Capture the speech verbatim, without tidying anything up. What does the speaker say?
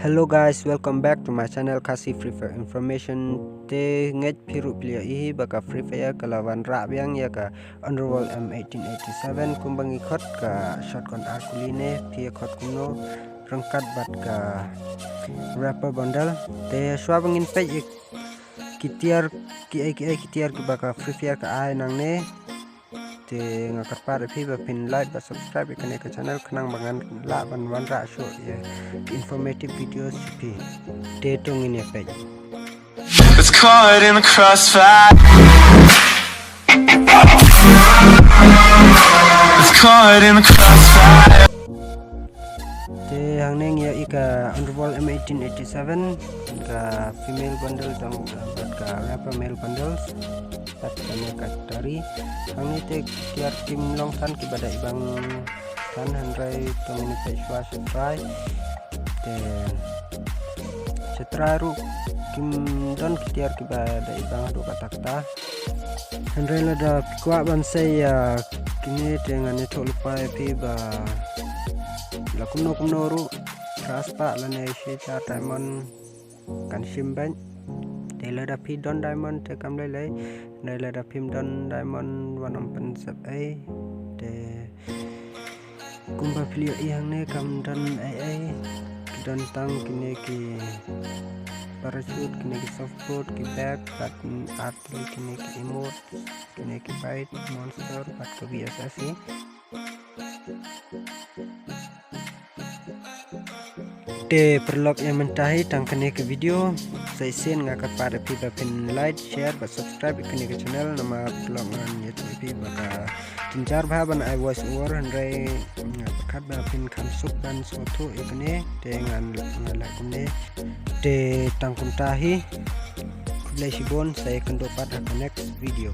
Hello guys, welcome back to my channel Khasi Free Fire Information. Te ngeit phi ruh phi la ïohi ba ka Free Fire ka la wanrah biang ïa ka Underworld M eighteen eighty-seven, kumba ngi khot ka shotgun ar kuli ne, phi khot kumno, ryngkat bad ka Rapper Bundle. Te shuwa ba ngin peit ïa ki tiar ki ei ki ei ki tiar kiba ka Free Fire ka ai nangne. Te nga kyrpad ïa phi ba phin like bad subscribe ïa kane ka channel khnang ba ngan lah ban wanrah shuh ïa ki informative videos ïa phi. Te to ngin ïa peit. It's caught in the crossfire. It's caught in the crossfire. Te hangne ngi ïohi ka Underworld M eighteen eighty-seven, ka female bundle jong bad ka Rapper male bundles. Bad kane ka tari. Hangne te ki tiar kim long than kiba dei bang than, hynrei to ngin peit shuwa shuwa. Te shatrai ruh kim don ki tiar kiba dei bang ruh katta katta. Hynrei lada phi kwah ban sei ïa kine te ngan ïathuh lypa ïa phi ba la kumno kumno ruh, phra spah lane shi hajar diamond kan shim beit. Te lada phi don diamond te kam lei lei. Hynrei lada phim don diamond wat nym pynsep ei. Te kumba phi la ïohi hangne kam don ei ei. Ki don tang kine ki parachute, kine ki softboard, ki bag, bad artillery, kine ki emote, kine ki bite monster, bad ka V S S E. Te paralok, ïa mynta hi tang kane ka video. Sa shisien nga kyrpad ïa phi ba phin like, share bad subscribe ïa kane ka channel, namar paralok ngan ïathuh ïa phi ba ka jynjar bha ban ai voice over, hynrei nga pyrkhat ba phin kham suk ban sngewthuh ïa kane, te ngan ngan leh kumne. Te tang kumta hi. Khublei shibun, sa ïakynduh pat ha ka next video.